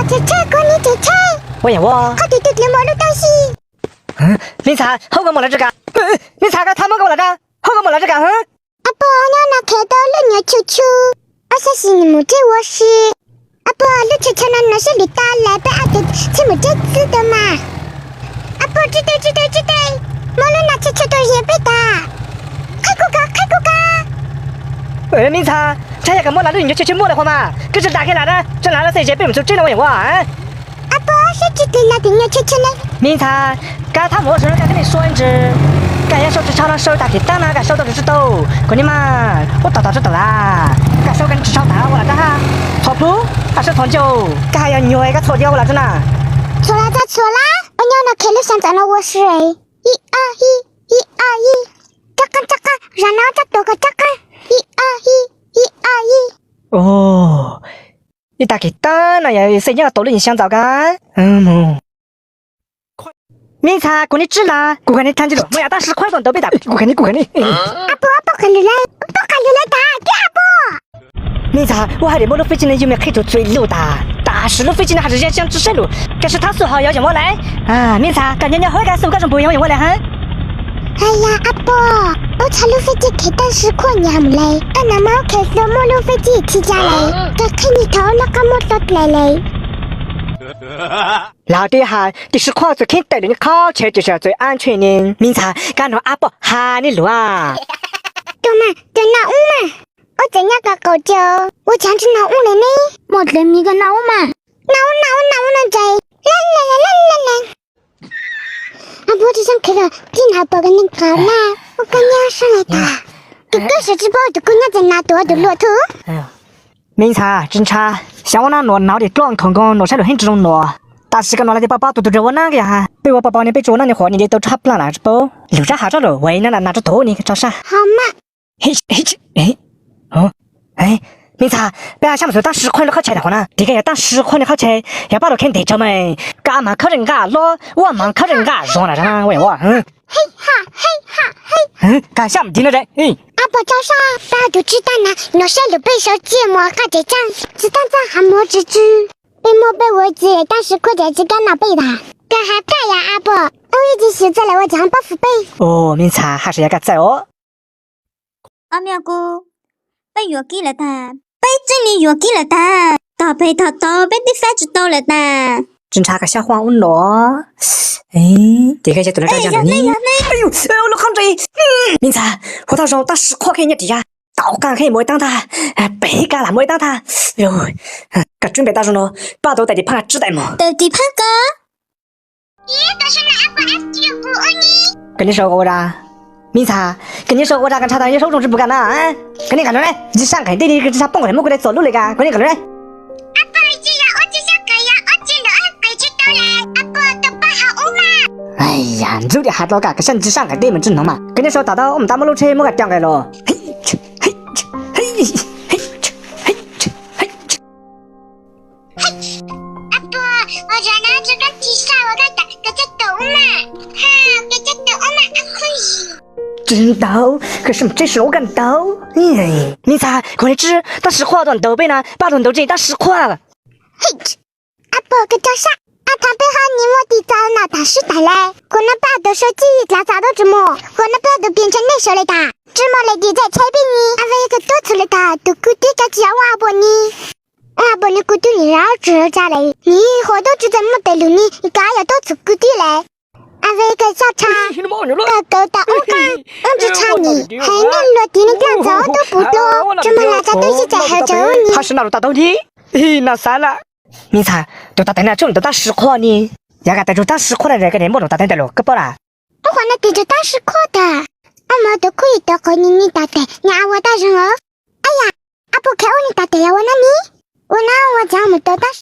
Tsev tsheb, koj niag tsev tsheb. Ua yam ua. Qhov twg twg tsis muaj lub taub hau. Me ntxhais, hauv koj muaj lawv tsev kawm. Me ntxhais, koj txhob muab koj ua lawv, hauv koj muaj lawv tsev kawm. Ab pog, nyob no khev tau lub nyuag chwv chwv, ob sab sim nws mus tsev ua si. Ab pog, lub chwv chwv no nws sab lwm tas lawm, peb ab tug txhob mus tsev txwv tau mas. Ab pog, tsis tau tsis tau tsis tau, muab lub no chwv chwv tuaj zes peb tas. Qhib kuv ko, qhib kuv ko. Me ntxhais, ntshai yog koj muab lawv lub nyuag chwv chwv muab lawm qhov mas koj tsis tas kiag lawm na, tsis tas lawv xwb ces peb mus txog tsev no ua yam ua. Ab pog, saib tsis tis lawv tus nyuag chwv chwv ne. Me ntxhais, koj txhob mus ua si, koj thiaj li sua ntsis. Koj yuav sau tsis tshaj no sau tag kis tag no koj sau tau tsis tau, kuv niag mas ua tog tog tsis tau las. Koj sau koj tsis tshaj tag ua lawm tag, txhom plhu, koj sau txhom ncauj, koj haj yog nyuag koj txhom cia ua lawm tag na. Txhua lawm tag, txhua lawm. Ua nyob no khev lub xyoo ntxov no ua si. Ib ob ib, ib ob ib. Tsob qab tsob qab, zam no tsob tuag ko tsob qab. Ib ob ib, ib ob ib. Ib tag kis tag no yog xij nyob tau lub nyuag xyoo ntxov ko. Me ntxhais, kuv niag tswb las, kuv khav niag thaj ntswg lawm, muaj yam tab sis qhuab tuaj ntaus peb tas, kuv khav niag, kuv khav niag. Ab pog, ab pog qhia lus lawm, ab pog qhia lus lawm tas, tiag ab pog. Me ntxhais, ua hais tias muab lub fib cig no yug me qhib tug txuj lug tas, tam sim lub fib cig no haj tseem yeej tsis saib lus, koj sib thab xwb ho yuav yeem muab lawm. Me ntxhais, koj nyob nyob hauv koj xwb koj zoo puas yuav yeem muab lawm hab? Hais yog ab pog, ub txhaj lub fib cig khev tab sis qhuaj nyam mus le, ab na muab khev xwb muab lub fib cig khi ca le, koj qhib nyiag thaum lub qab muab tau dlais le. Lawv twb hais tias sib qhuaj txawm kheeb tawm lawm nws qhov chaw tias txawm ab ntshe ne. Me ntxhais, koj nrog ab pog hais niaj lus. Tus mas tus noj ub mas, ua txawm nyob kom qaum caug ua cas tsis noj ub li ne. Muaj dlav mis koj noj ub mas. Noj ub, noj ub, noj ub no ntses. Laj laj laj laj laj. Ab pog tsis xyeej khev los tib nrho pom koj neeg qhov na, ua koj nyob sab laj tas. Tus koj sawv tsis paub tus koj nyob txawm nas tuav tus luam thub. Me ntxhais, tsis ntshai, xyov ua nab nuam nov dim dloj nkhaus nkaus nuam saib lus heev tsis zoo nuam. Tam sim koj nuam lawv tias pab pab tus tus rau ua nab yog, peb ua pab pab ne peb tsuas ua nab ni qhuav ni li tau tshaj plaws lawm tsis paub. Lus rab hav rab lus ua ib nab nas rau thaum ub ni tso sab. Ho mas. Me ntxhais, peb haj sab mus xyuas tab sis qhuaj niag qhov chaw ntawm qhov na, tias koj yog tab sis qhuaj niag qhov chaw, yog pab rau khev ntev tso mas, koj mas khawb tseem nqa hlob, ua mas khawb tseem nqa zoo na ua. Koj xyaj mus tig no. Ab pog tso sab, pab tus tswb tag na, nuam saib lus peb sawv tsees mus qab tsev tsees, tsis tag txaj hav mus tsis tsw. Peb muab peb ua txiv tab sis qhuaj ces tsis kam noj peb tas. Koj hais koj yam ab pog, ub ib tsis xyuas txawj lawm ua cas ho pab fwm peb. Me ntxhais, haj tseem yog koj txawj os. Ob me kuv, peb yuam kev lawm tag, peb tseem li yuam kev lawm tag, tog pem tog tau peb twb faib tsis tau lawm tag. Tsis ntshai koj xyaj quaj ub no. Ces koj yog tus no rau yog no ne. Me ntxhais, hu tau zoo tab sis qhuaj kheej nyob ris ya, tau qaj kheej mus ib tag tag, pem kab lam mus ib tag tag. Koj tswb npe tab zoo no, pab tau tais tim phab tswb tais mog. Tais tim phab ko. Koj niag sau ua dab, me ntxhais, koj niag sau ua dab koj ntshai tas yog saub zoo tsis pum koj na. Koj niag nqaij lus ne, tsis sab nqaij dej li, tsis sab poob nqaij muab kuv dai txom lub li koj, koj niag nqaij lus ne. Yam ntxub tias hais tau koj, koj sab tsis sab nqaij dej mus tsis hnov mas, koj niag sau tas tau mus tas muab lub tsheb muab koj coj nqaij los. Tsis ntau, koj sib mus tsev sib ua koj ntau. Me ntxhais, kuv niag tswb tab sis qhuaj tuaj ntaus peb na, pab tuaj ntaus tsev tab sis qhuaj. Ab pog koj tso sab, ab thov peb ho nim muaj tis txaus no tas sib tag lawm, kuv no pab tau sau txij dlav txav tau tsis muaj, kuv no pab tau pias ntshai nej sawv li tas, tsis muaj leej twg txawj tsheb peb ni. Ab ve koj tuaj txhua li tas tus kwv tij koj tsis yog ua ab pog ni. Ua ab pog ni kuv twb nim zov tsis zov tsa lawm, nim qhuav tub tsis txawj muaj tes lus ni, koj yog tuaj txhua kwv tij lawm. Ab ve koj tso tsa, koj kawm tas ub qab ub tsis tshaj nim, hais nej luag tiv neej dlaab txav tub puv dlua, tsis muaj lam tsa tub sib txawj hawm tsaus ub ni. Ho sib no lus tas tau ni, no xav lawm. Me ntxhais, tus tas tais no tsuas mus tab sis qhuaj ni, yog koj tais tus tab sis qhuaj na koj niam muaj tus tas tais ntawm lus koj paub lawm. Ub qhuav no tis tus tab sis qhuaj tag, ab mog tus khuj yim tus qhuav ni ni tas tes nyab ab ua tab zoo os. Ab yam, ab pog kheev ub ni tas tes yog ua nab ni, ua nab ua cas mus tau tab